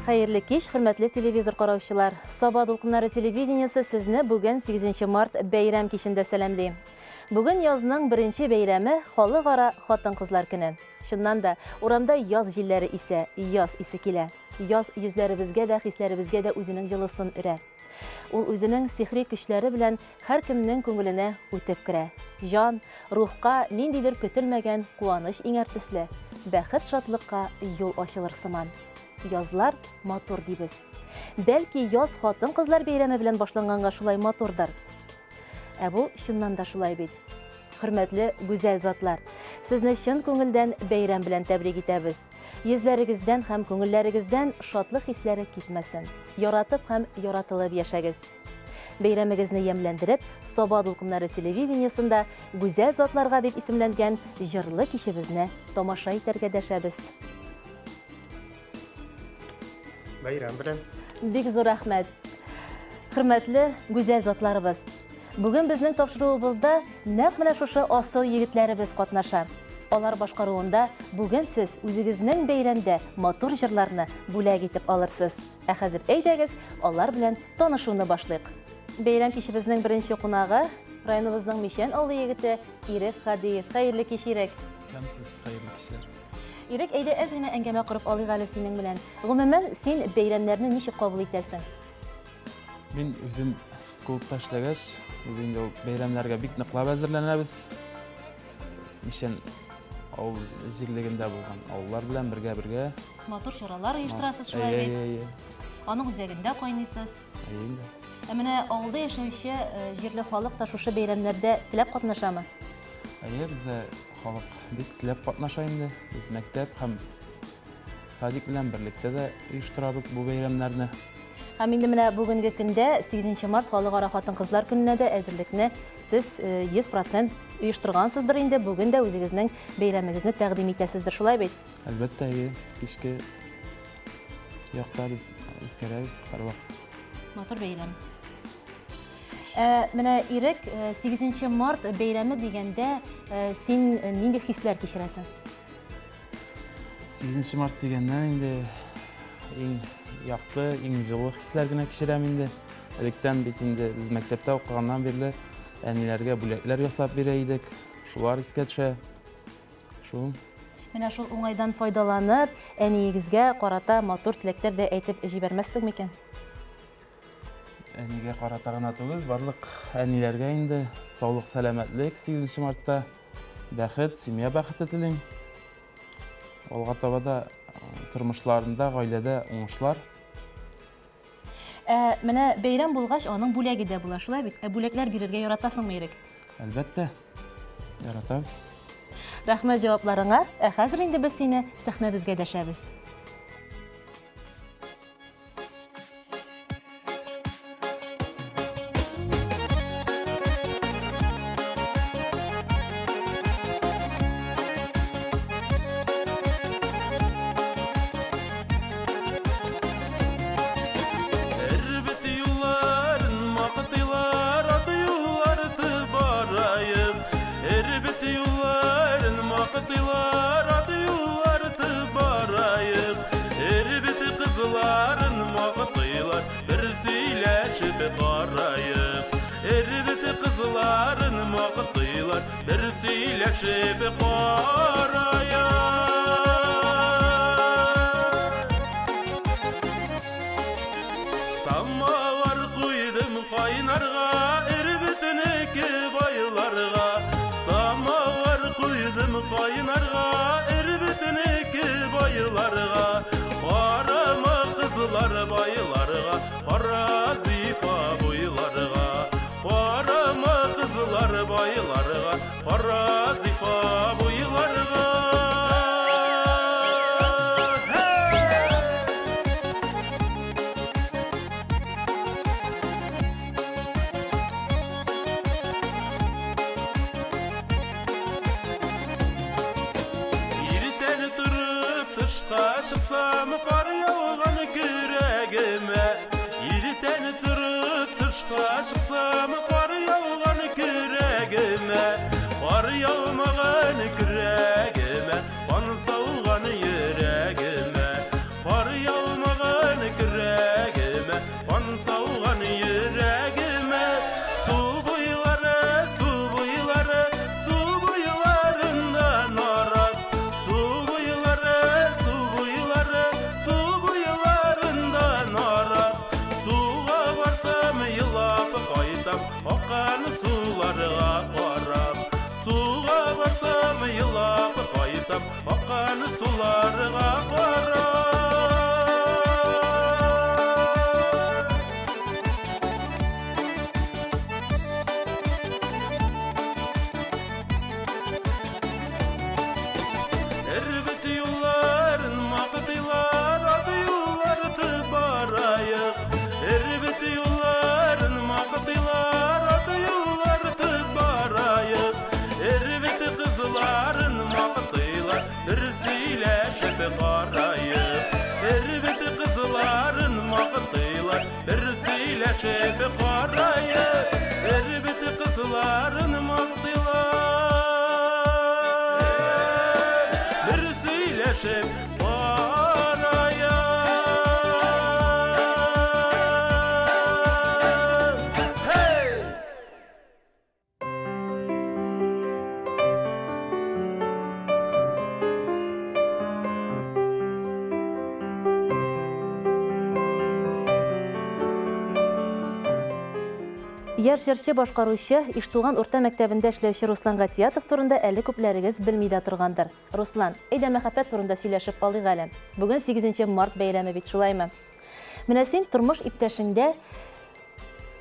Хәерле кич, хөрмәтле телевизор караучылар. Саба дулкыннары телевидениесе сезне бүген 8 март бәйрәм кичендә сәламли. Бүген язның беренче бәйрәме Халыкара хатын-кызлар көне. Чыннан да, урамда яз җилләре исә, яз исе килә. Яз йөзләребезгә дә, хисләребезгә дә үзенең җылысын өрә. Ул үзенең сихри көчләре белән һәркемнең күңеленә үтеп керә. Җан, рухка ниндидер көтелмәгән куаныч иңәр төсле, бәхет-шатлыкка юл ачылыр сыман. Язлар матур дибез. Бәлки яз хатын-кызлар бәйрәме белән башланганга шулай матурдыр. Ә бу чыннан да шулай бит. Хөрмәтле гүзәл затлар, сезне чын күңелдән бәйрәм белән тәбрик итәбез. Йөзләрегездән һәм күңелләрегездән шатлык хисләре китмәсен. Яратып һәм яратылып яшәгез. Бәйрәмегезне ямьләндереп, Саба дулкыннары телевидениесында Гүзәл затларга дип исемләнгән җырлы кичебезне тамаша итәргә дәшәбез. Бәйрәм белән. Бик зур рәхмәт. Хөрмәтле гүзәл затларыбыз, бүген безнең тапшыруыбызда нәкъ менә шушы асыл егетләребез катнаша. Алар башкаруында бүген сез үзегезнең бәйрәмдә матур җырларны бүләк итеп алырсыз. Ә хәзер әйдәгез, алар белән танышуны башлыйк. Бәйрәм кичебезнең беренче кунагы районыбызның Мичән авылы егете Ирек Хадиев. Хәерле кич, Ирек. Исәнмесез, хәерле кичләр. Ирек, әйдә әз генә әңгәмә корып алыйк әле синең белән. Гомумән, син бәйрәмнәрне ничек кабул итәсең? Мин үзем клубта эшләгәч, без инде ул бәйрәмнәргә бик ныклап әзерләнәбез. Мичән авыл җирлегендә булган авыллар белән бергә-бергә. Матур чаралар оештырасыз шулай бит? Әйе, әйе. Аның үзәгендә кайныйсыз. Әйе инде. Ә менә авылда яшәүче җирле халык та шушы бәйрәмнәрдә теләп катнашамы? Әйе, бездә халык бик теләп катнаша инде. Без мәктәп һәм садик белән берлектә дә оештырабыз бу бәйрәмнәрне. Һәм инде менә бүгенге көндә 8 март Халыкара хатын-кызлар көненә дә әзерлекне сез 100% оештыргансыздыр инде. Бүген дә үзегезнең бәйрәмегезне тәкъдим итәсездер, шулай бит? Әлбәттә, әйе. Кичке якта без үткәрәбез һәрвакыт. Матур бәйрәм. Менә Ирек, 8 март бәйрәме дигәндә син нинди хисләр кичерәсең? 8 март дигәннән инде иң якты, иң җылы хисләр генә кичерәм инде. Электән бит инде без мәктәптә укыганнан бирле әниләргә бүләкләр ясап бирә идек. Шулар искә төшә. Шул. Менә шул уңайдан файдаланып, әниегезгә карата матур теләкләр дә әйтеп җибәрмәссең микән? Әнигә карата гына түгел, барлык әниләргә инде саулык, сәламәтлек 8 мартта, бәхет, семья бәхете телим. Алга таба да тормышларында, гаиләдә уңышлар. Менә бәйрәм булгач, аның бүләге дә була, шулай бит? Ә бүләкләр бирергә яратасыңмы, Ирек? Әлбәттә, яратабыз. Рәхмәт җавапларыңа. Ә хәзер инде без сине сәхнәбезгә дәшәбез. Чыксам, кар яуган көрәгемә, кар яуган Җырларын мактыйлар. Бер сөйләшеп караек. Hey! Яшь җырчы башкаручы Иштуган урта мәктәбендә эшләүче Руслан Гатиятов турында әле күпләрегез белми дә торгандыр. Руслан, әйдә мәхәббәт турында сөйләшеп алыйк әле. Бүген 8 март бәйрәме бит, шулаймы? Менә син тормыш иптәшеңдә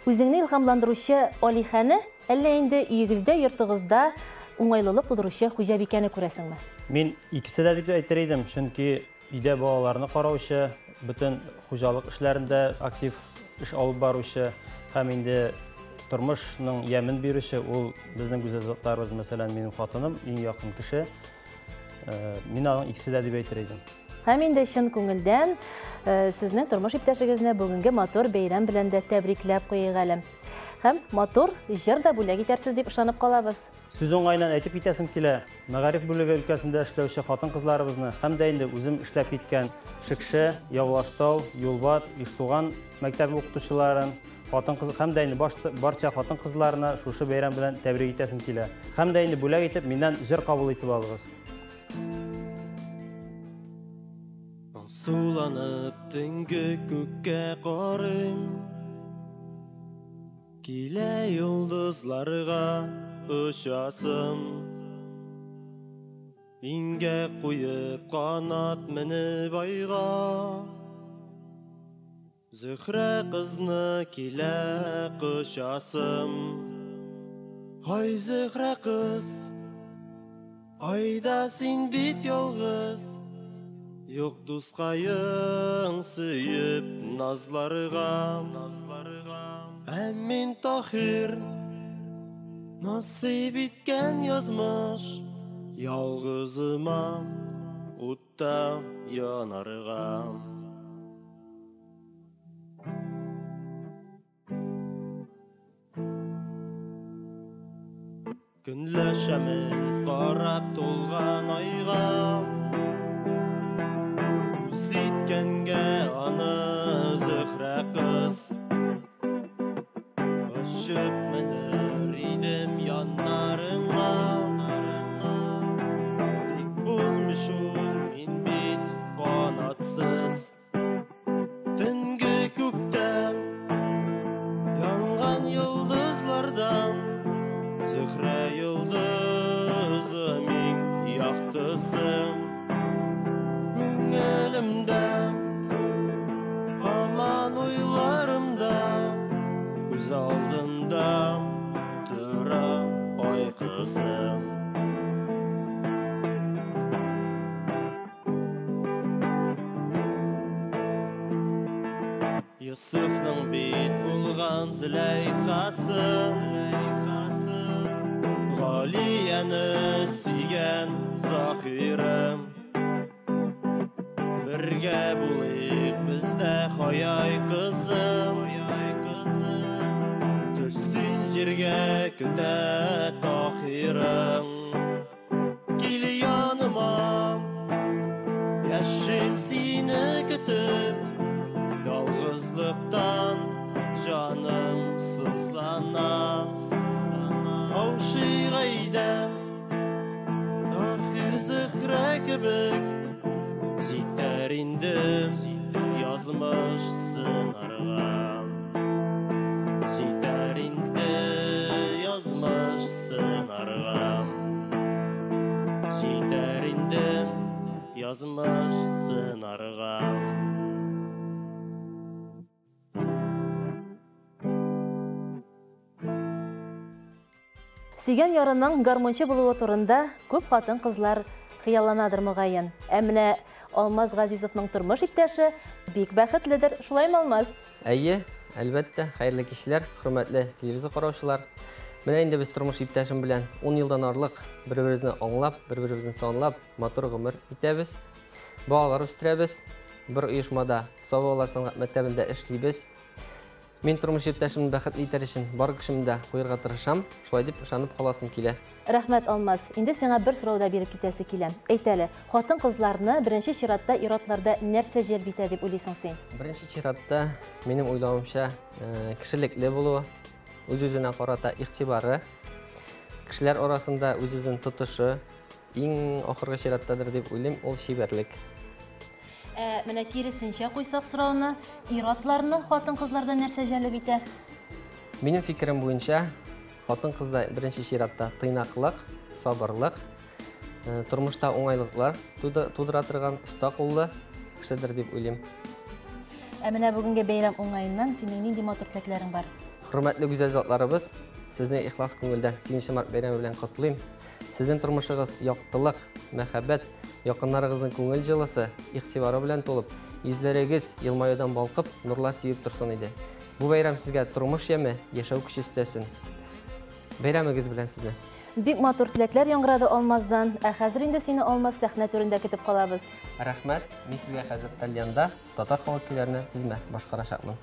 үзеңне илһамландыручы Алихәне, әллә инде өегездә, йортыгызда уңайлылык тудыручы хуҗабикәне күрәсеңме? Мин икесе дә дип әйтер идем, чөнки өйдә балаларны караучы, бөтен хуҗалык эшләрендә актив эш алып баручы һәм инде тормышның ямен бирүче ул безнең гүзәл затларыбыз, мәсәлән, минем хатыным, иң якын кеше. Мин аның икесе дә дип әйтер идем. Һәм инде чын күңелдән сезнең тормыш иптәшегезне бүгенге матур бәйрәм белән дә тәбрикләп куйыйк әле. Һәм матур җыр да бүләк итәрсез дип ышанып калабыз. Сүз уңаеннан әйтеп китәсем килә, мәгариф бүлеге өлкәсендә эшләүче хатын-кызларыбызны һәм дә инде үзем эшләп киткән Шекше, Явлаштау, Юлбат, Иштуган мәктәбе укытучыларын, хатын-кыз һәм дә инде барча хатын-кызларны шушы бәйрәм белән тәбрик итәсем килә. Һәм дә инде бүләк итеп миннән җыр кабул итеп алыгыз. Суланып төнге күккә карыйм, килә йолдызларга очасым. Иңгә куеп канат менеп айга, Зөһрә кызны килә кочасым. Ай, Зөһрә кыз, айда син бит ялгыз, юк дускаең сөеп назларга. Ә мин Таһир, насыйп иткән язмыш, ялгызыма утта янарга. Көнләшәмен карап тулган айга, үз иткәнгә аны Зөһрә кыз. Очып менер идем яннарыңа, тик булмый шул мин бит канатсыз. Төнге күктә янган йолдызлардан Зөһрә йолдызы мин яктысы. Күңелемдә, һаман уйларымда, күз алдымда тора ай кызым. Йосыфның бит булган Зөләйхасы, Галияне сөйгән Заһирым. Бергә булыйк без дә хаяй кызым, төшсен җиргә көтә Таһирым. Кил яныма, яшим сине көтеп, ялгызлыктан җаным сызлана. Аушый гайдәм, Таһир Зөһрә кебек, җитәр инде язмыш сынарга. Җитәр инде язмыш сынарга. Җитәр инде язмыш сынарга. Сөйгән ярының гармунчы булуы турында күп хатын-кызлар хыялланадыр мөгаен. Ә менә Алмаз Газизовның тормыш иптәше бик бәхетледер, шулаймы, Алмаз? Әйе, әлбәттә, хәерле кичләр, хөрмәтле телевизор караучылар. Менә инде без тормыш иптәшем белән 10 елдан арлык бер-беребезне аңлап, бер-беребезне санлап, матур гомер итәбез. Балалар үстерәбез. Бер оешмада, Саба балалар сәнгать мәктәбендә эшлибез. Мин тормыш иптәшемне бәхетле итәр өчен бар көчемне дә куярга тырышам, шулай дип ышанып каласым килә. Рәхмәт, Алмаз. Инде сиңа бер сорау да биреп китәсе килә. Әйт әле, хатын-кызларны беренче чиратта ир-атларда нәрсә җәлеп итә дип уйлыйсың син? Беренче чиратта, минем уйлавымча, кешелекле булуы, үз-үзенә карата игътибары, кешеләр арасында үз-үзен тотышы, иң ахыргы чираттадыр дип уйлыйм, ул чибәрлек. Ә менә киресенчә куйсак сорауны, ир-атларны хатын-кызларда нәрсә җәлеп итә? Минем фикерем буенча, хатын-кызда беренче чиратта тыйнаклык, сабырлык, тормышта уңайлыклар тудыра торган оста куллы кешедер дип уйлыйм. Ә менә бүгенге бәйрәм уңаеннан синең нинди матур теләкләрең бар? Хөрмәтле гүзәл затларыбыз, сезне ихлас күңелдән 8 март бәйрәме белән котлыйм. Сезнең тормышыгыз яктылык, мәхәббәт, якыннарыгызның күңел җылысы, игътибары белән тулып, йөзләрегез елмаюдан балкып, нурлар сибеп торсын иде. Бу бәйрәм сезгә тормыш яме, яшәү көче өстәсен. Бәйрәмегез белән сезне. Бик матур теләкләр яңгырады Алмаздан. Ә хәзер инде сине, Алмаз, сәхнә түрендә көтеп калабыз. Рәхмәт, мин сезгә хәзер тальянда татар халык көйләренә тезмә башкарачакмын.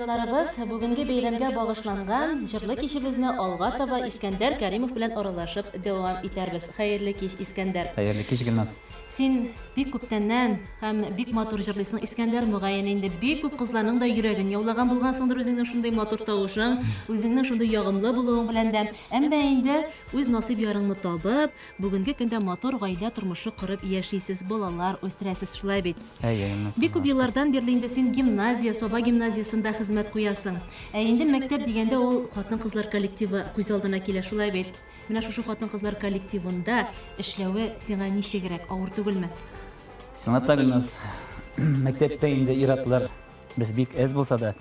Затларыбыз, бүгенге бәйрәмгә багышланган җырлы кичебезне алга таба Искәндәр Кәримов белән аралашып дәвам итәрбез. Хәерле кич, Искәндәр. Хәерле кич, Гөлназ. Син бик күптәннән һәм бик матур җырлыйсың, Искәндәр. Мөгаен инде бик күп кызларның да йөрәген яулаган булгансыңдыр үзеңнең шундый матур тавышың, үзеңнең шундый ягымлы булуың белән дә. Әмма инде үз насыйп ярыңны табып, бүгенге көндә матур гаилә тормышы корып яшисез, балалар үстерәсез, шулай бит? Әйе, Гөлназ. Бик күп еллардан бирле инде син гимназия, Саба гимназиясендә хезмәт куясың. Ә инде мәктәп дигәндә ул хатын-кызлар коллективы күз алдына килә, шулай бит? Менә шушы хатын-кызлар коллективында эшләве сиңа ничегрәк, авыр түгелме? Чынлап та, Гөлназ, мәктәптә инде ир-атлар без бик әз булса да,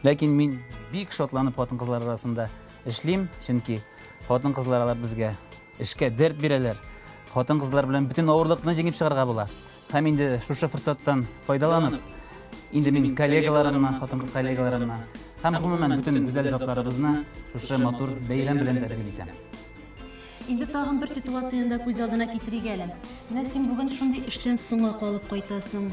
ләкин мин бик шатланып хатын-кызлар арасында эшлим, чөнки хатын-кызлар алар безгә эшкә дәрт бирәләр. Хатын-кызлар белән бөтен авырлыкны җиңеп чыгарга була. Һәм инде шушы форсаттан файдаланып, инде мин коллегаларымны, хатын-кыз коллегаларымны һәм гомумән бөтен гүзәл затларыбызны шушы матур бәйрәм белән тәбрик итәм. Инде тагын бер ситуацияне дә күз алдына китерик әле. Менә син бүген шундый эштән соңга калып кайтасың.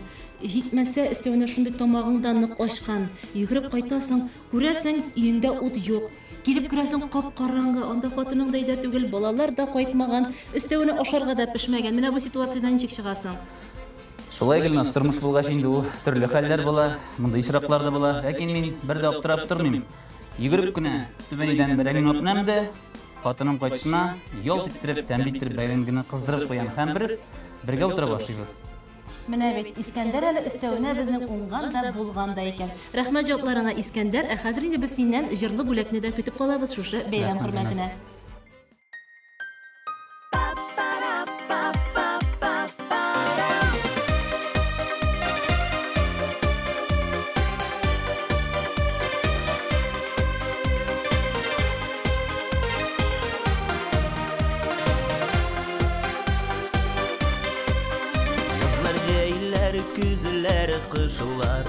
Җитмәсә, өстәвенә шундый тамагың да нык ачкан. Йөгереп кайтасың, күрәсең, өеңдә ут юк. Килеп керәсең, кап-караңгы, анда хатының да өйдә түгел, балалар да кайтмаган, өстәвенә ашарга да пешмәгән. Менә бу ситуациядән ничек чыгасың? Шулай, Гөлназ, тормыш булгач инде ул төрле хәлләр була, мондый очраклар да була. Ләкин мин бер дә аптырап тормыйм. Йөгереп кенә түбән өйдән бәрәңгене алып менәм дә, хатыным кайтышына ялт иттереп, тәмле иттереп бәрәңгене кыздырып куям һәм без бергә утырып ашыйбыз. Менә бит, Искәндәр әле өстәвенә безнең уңган да, булган да икән. Рәхмәт җавапларыңа, Искәндәр. Ә хәзер инде без синнән җырлы бүләкне дә көтеп калабыз шушы бәйрәм хөрмәтенә. Көзләр, кышлар,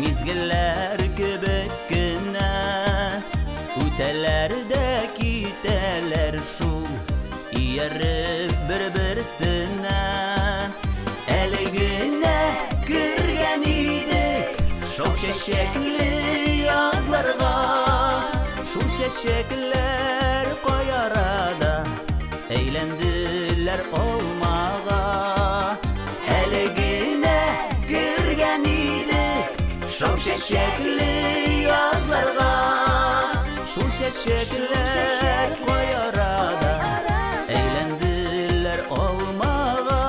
мизгелләр кебек кенә үтәләр дә китәләр шул, ияреп бер-берсенә. Әле генә кергән идек шау чәчәкле язларга, шул чәчәкләр кай арада әйләнделәр алмага. Әле генә кергән идек шау чәчәкле язларга, шул чәчәкләр кай арада әйләнделәр алмага.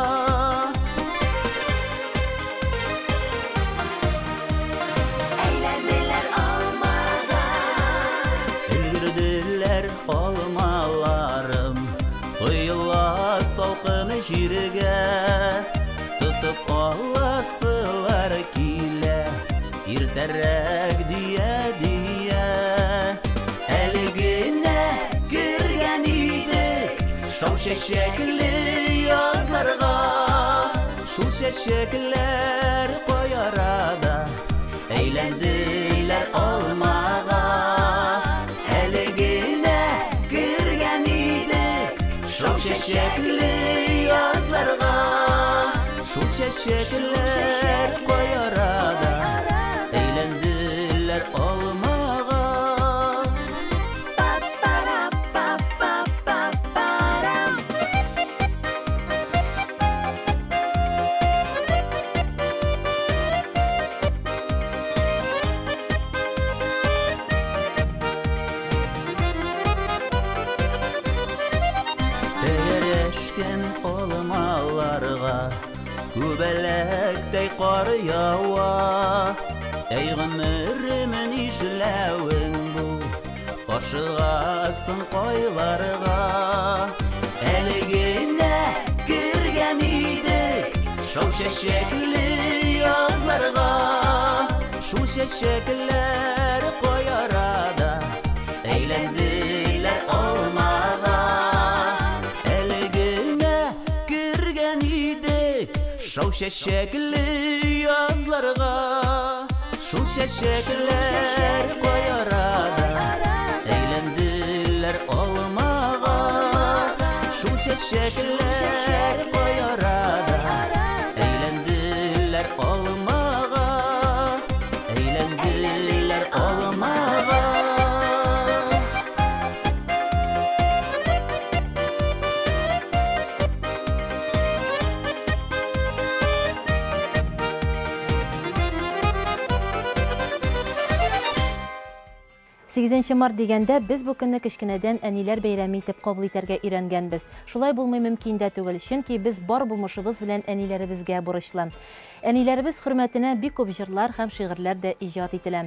Әйләнделәр алмага. Өлгерделәр алмаларым, коела салкын җиргә, тотып аласылар килә, иртәрәк дия-дия. Әле генә кергән идек шау чәчәкле язларга, шул чәчәкләр кай арада әйләнделәр алмага. Әле генә кергән идек шау чәчәкле язларга, шул чәчәкләр кай арада әйләнделәр алмага. Па-пара-па-па-па-парам. Тәгәрәшкән алмаларга күбәләктәй кар ява. Әй гомерем, нишләвең бу, ашыгасың кайларга? Әле генә кергән идек шау чәчәкле язларга, шул чәчәкләр кай арада әйләнделәр алмага. Әле генә кергән идек шау чәчәкле язларга, шул чәчәкләр кай арада әйләнделәр алмага. Шул чәчәкләр кай арада әйләнделәр алмага, әйләнделәр алмага. 8 март дигәндә без бу көнне кечкенәдән әниләр бәйрәме итеп кабул итәргә өйрәнгәнбез. Шулай булмый мөмкин дә түгел, чөнки без бар булмышыбыз белән әниләребезгә бурычлы. Әниләребез хөрмәтенә бик күп җырлар һәм шигырьләр дә иҗат ителә.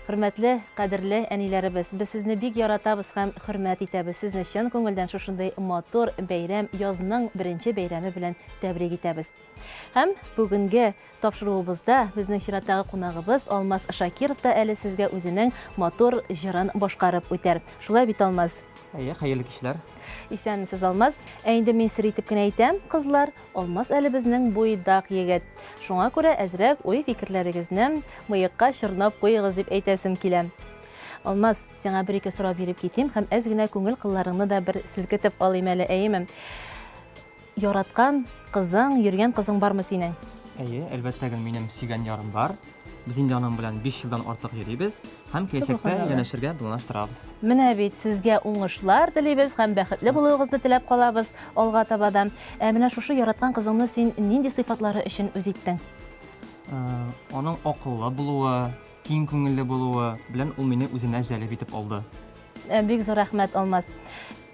Хөрмәтле, кадерле әниләребез, без сезне бик яратабыз һәм хөрмәт итәбез. Сезне чын күңелдән шушындый матур бәйрәм, язның беренче бәйрәме белән тәбрик итәбез. Һәм бүгенге тапшыруыбызда безнең чираттагы кунагыбыз Алмаз Шакиров та әле сезгә үзенең матур җырын башкарып үтәр. Шулай бит, Алмаз? Әйе, хәерле кичләр. Исәнмесез, Алмаз. Ә инде мин сер итеп кенә әйтәм, кызлар, Алмаз әле безнең буйдак егет. Шуңа күрә әзрәк уй-фикерләрегезне мыекка чорнап куегыз дип әйтәсем килә. Алмаз, сиңа бер-ике сорау биреп китим һәм әз генә күңел кылларыңны да бер селкетеп алыйм әле, әйеме? Яраткан кызың, йөргән кызың бармы синең? Әйе, әлбәттә, минем сөйгән ярым бар. Без инде аның белән 5 елдан артык йөрибез һәм киләчәктә янәшергә планлаштырабыз. Менә бит сезгә уңышлар телибез һәм бәхетле булуыгызны теләп калабыз алга таба да. Ә менә шушы яраткан кызыңны син нинди сыйфатлары өчен үз иттең? Аның акыллы булуы, киң күңелле булуы белән ул мине үзенә җәлеп итеп алды. Бик зур рәхмәт, Алмаз.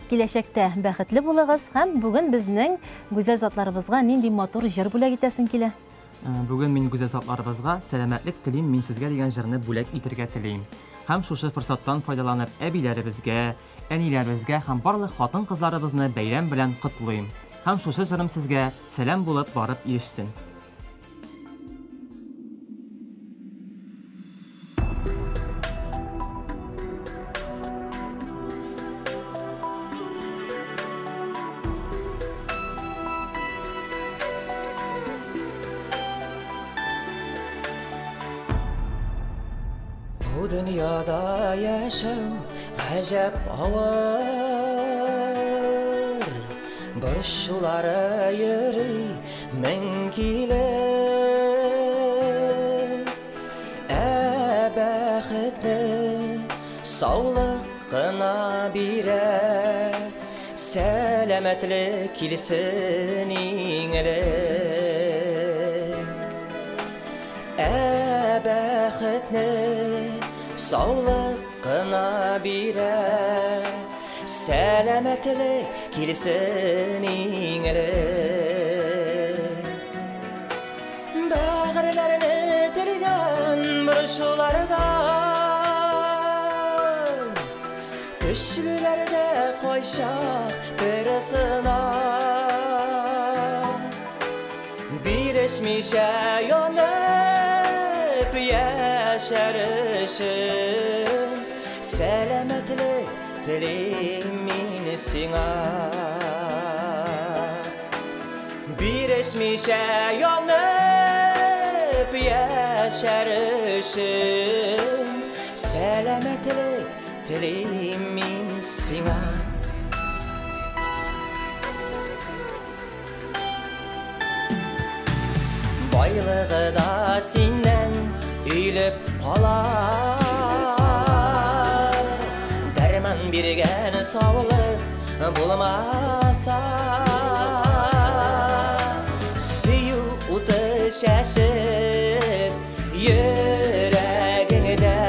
Киләчәктә бәхетле булыгыз һәм бүген безнең гүзәл затларыбызга нинди матур җыр бүләк итәсең килә? Бүген мин гүзәл затларыбызга Сәламәтлек телим мин сезгә дигән җырны бүләк итәргә телим. Һәм шушы форсаттан файдаланып әбиләребезгә, әниләребезгә һәм барлык хатын-кызларыбызны бәйрәм белән котлыйм. Һәм шушы җырым сезгә сәлам булып барып ирешсен. Бу дөньяда яшәү гаҗәп авыр, борчулары йөри мең килеп. Ә бәхетне саулык кына бирә, сәламәтлек килсен иң элек. Ә бәхетне саулык кына бирә, сәламәтлек килсен иң элек. Бәгырьләрне телгән борчулардан, көчлеләр дә кайчак бер сына. Бирешмичә янып яшәр өчен сәламәтлек телим мин сиңа. Бирешмичә янып яшәр өчен сәламәтлек телим мин сиңа. Байлыгы да синнән өелеп кала, дәрман биргән саулык булмаса, сөю уты чәчеп йөрәгеңдә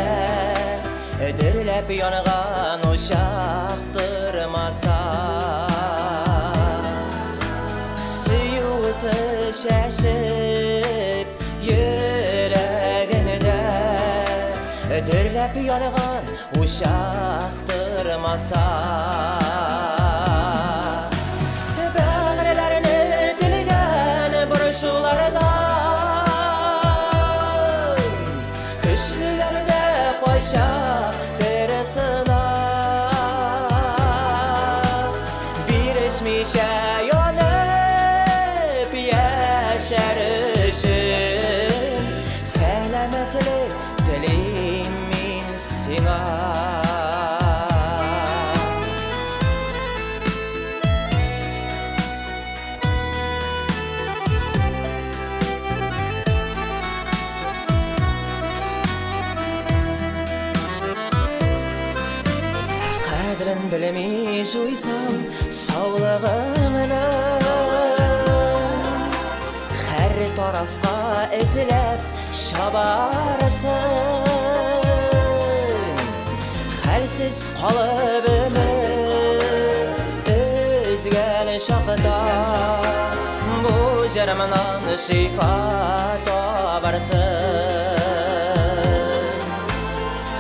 дөрләп янган учак тормаса, сөю уты чәчеп йөрәгеңдә дөрләп янган учак тормаса. Бәгырьләрне телгән борчулардан, көчлеләр дә кайчак бер сына. Бирешмичә янып яшәр өчен сәламәтлек телим мин сиңа. Кадерен белми җуйсам саулыгыңны, һәр тарафка эзләп чабарсың. Хәлсез калып өмет өзгән чакта, бу җырымнан шифа табарсың.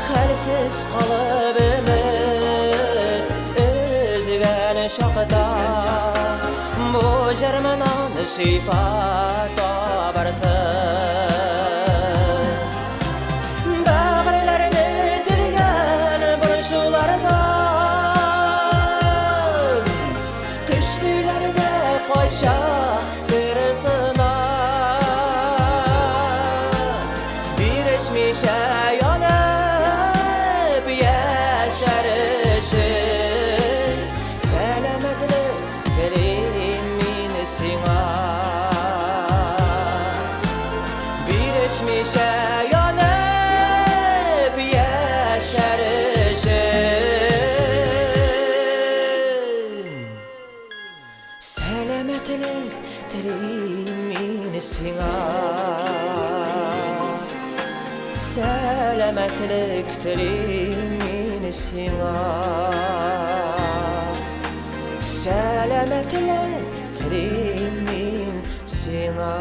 Хәлсез калып өмет өзгән чакта, бу җырымнан шифа табарсың. Бәгырьләрне телгән борчулардан, көчлеләр дә кайчак бер сына. Бирешмичә янып яшәр өчен сәламәтлек телим мин сиңа. Бирешмичә янып яшәр өчен сәламәтлек телим мин сиңа. Сәламәтлек телим мин сиңа. Сәламәтлек телим мин сиңа.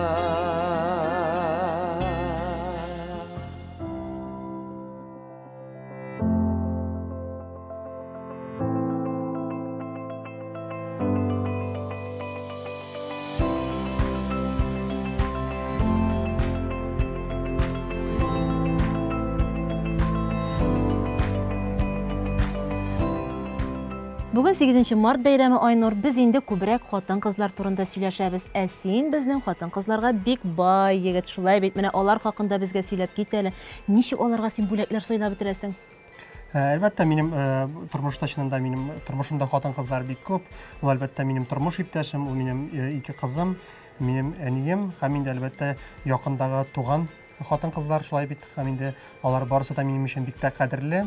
Бүген 8 март бәйрәме, Айнур, без инде күбрәк хатын-кызлар турында сөйләшәбез. Ә син безнең хатын-кызларга бик бай егет, шулай бит? Менә алар хакында безгә сөйләп кит әле. Ничек аларга син бүләкләр сайлап бетерәсең? Әлбәттә, минем тормышта чынында минем тормышымда хатын-кызлар бик күп. Ул әлбәттә минем тормыш иптәшем, ул минем ике кызым, минем әнием һәм инде әлбәттә якындагы туган хатын-кызлар, шулай бит, һәм инде алар барысы да минем өчен бик тә кадерле.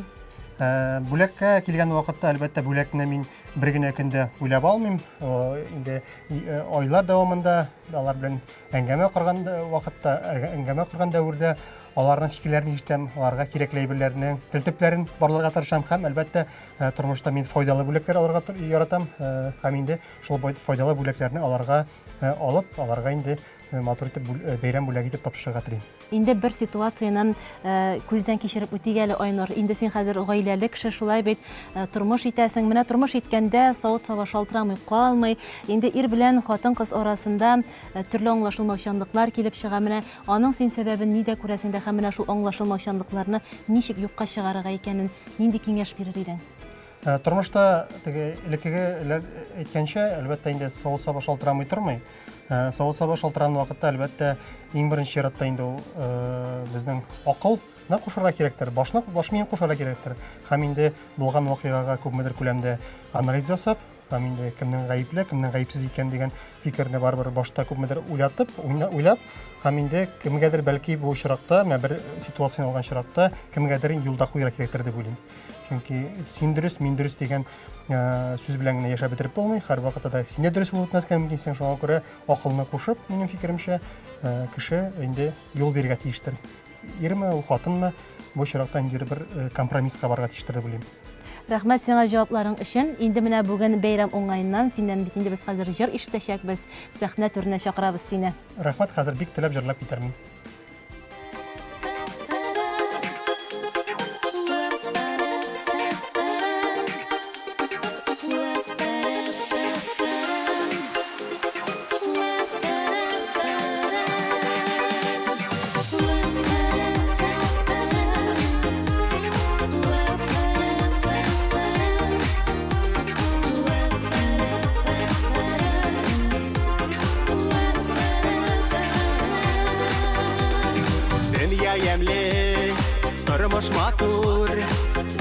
Бүләккә килгән вакытта әлбәттә бүләкне мин бер генә көндә уйлап алмыйм. Инде айлар дәвамында алар белән әңгәмә корган вакытта, әңгәмә корган дәвердә аларның фикерләрен ишетәм, аларга кирәкле әйберләрне, тел төпләрен барларга тырышам һәм әлбәттә тормышта мин файдалы бүләкләр алырга яратам һәм инде шул файдалы бүләкләрне аларга алып, аларга инде матур итеп бәйрәм бүләге итеп тапшырырга телим. Инде бер ситуацияне күздән кичереп үтик әле, Айнур. Инде син хәзер гаиләле кеше, шулай бит, тормыш итәсең. Менә тормыш иткәндә савыт-саба шалтырамый калмый. Инде ир белән хатын-кыз арасында төрле аңлашылмаучанлыклар килеп чыга. Менә аның син сәбәбен нидә күрәсең дә һәм менә шул аңлашылмаучанлыкларны ничек юкка чыгарырга икәнен нинди киңәш бирер идең? Тормышта теге элеккеге әйткәнчә, әлбәттә инде савыт-саба шалтырамый тормый. Савыт-саба шалтыраган вакытта әлбәттә иң беренче чиратта инде ул безнең акылны кушарга кирәктер, башны, баш миен кушарга кирәктер. Һәм инде булган вакыйгага күпмедер күләмдә анализ ясап, һәм инде кемнең гаепле, кемнең гаепсез икән дигән фикерне барыбер башта күпмедер уйлатып, уйлап, һәм инде кемгәдер бәлки бу очракта, менә бер ситуацияне алган очракта кемгәдер юлда куярга кирәктер дип уйлыйм. Чөнки син дөрес, мин дөрес дигән сүз белән генә яшәп бетереп булмый. Һәр вакытта да син дә дөрес булып бетмәскә мөмкинсең. Шуңа күрә акылны кушып, минем фикеремчә, кеше инде юл бирергә тиештер. Ирме, ул хатынмы, бу очракта инде бер компромисска барырга тиештер дип уйлыйм. Рәхмәт сиңа җавапларың өчен. Инде менә бүген бәйрәм уңаеннан синнән бит инде без хәзер җыр ишетәчәкбез. Сәхнә түренә чакырабыз сине. Рәхмәт, хәзер бик теләп җырлап китермен. Тормыш матур,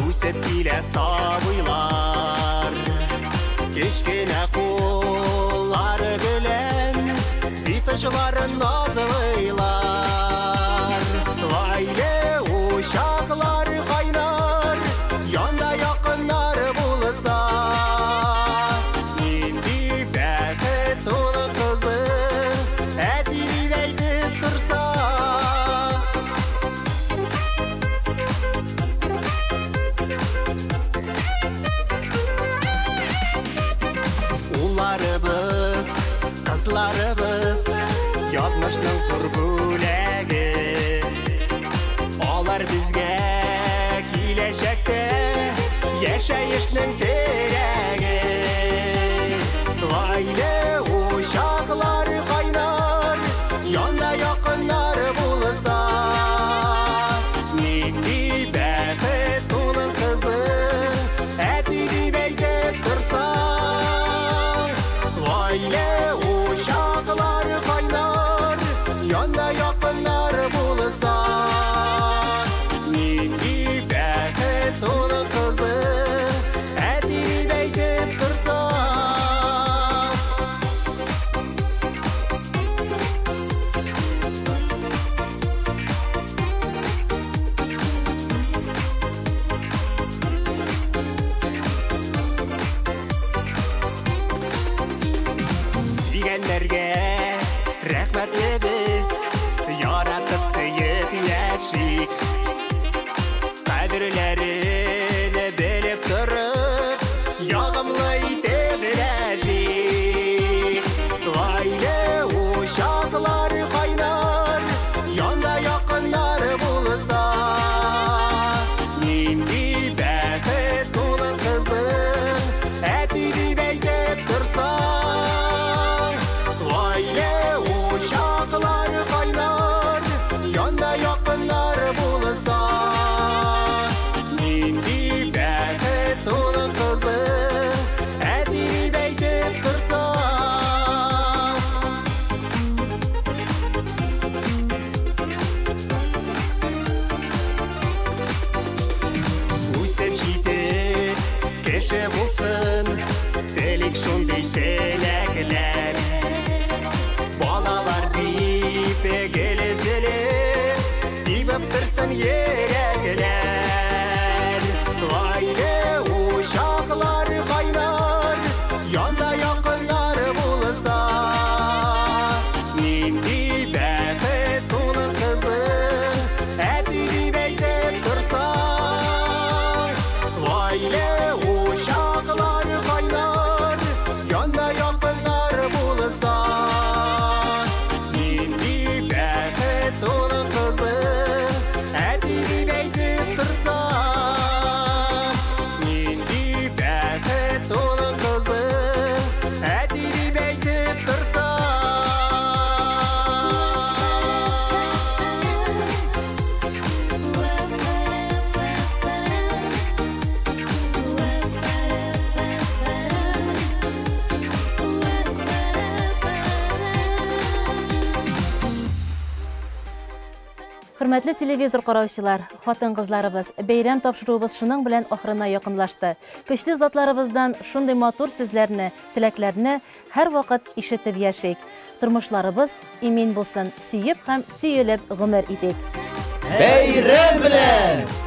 үсеп килә сабыйлар. Кечкенә куллары белән бит очларын назлыйлар. Гаилә учаклары кайнар, янда якыннар булса. Нинди бәхет улы кызы, әти дип әйтеп торса. Улларыбыз, кызларыбыз, язмышның зур бүләге. Алар безгә киләчәктә яшәешнең терәге. Гаилә учаклары кайнар, янда якыннар булса. Нинди бәхет улың кызы, әти дип әйтеп торса. Гаилә учаклары кайнар, янда якыннар булса. Нинди бәхет улың кызы, әти дип әйтеп торса. Сөйгәннәргә рәхмәтле без, яратып сөеп яшик. Кадерләрен белеп торып, ягымлы итеп яшик. Гаилә учаклары кайнар, янда якыннар булса. Нинди бәхет улың кызың, әти дип әйтеп торса. Гаилә учаклары Ярылсын йөрәкләр. Гаилә учаклары кайнар, янда якыннар булса. Нинди бәхет улың кызың, әти дип әйтеп торса. Гаилә учаклары кайнар, янда якыннар булса. Нинди бәхет улың кызың, әти дип әйтеп торса. Нинди бәхет улың кызың, әти дип әйтеп торса. Хөрмәтле телевизор караучылар, хатын-кызларыбыз, бәйрәм тапшыруыбыз шуның белән ахырына якынлашты. Көчле затларыбыздан шундый матур сүзләрне, теләкләрне һәрвакыт ишетеп яшик. Тормышларыбыз имин булсын, сөеп һәм сөелеп гомер итик. Бәйрәм белән!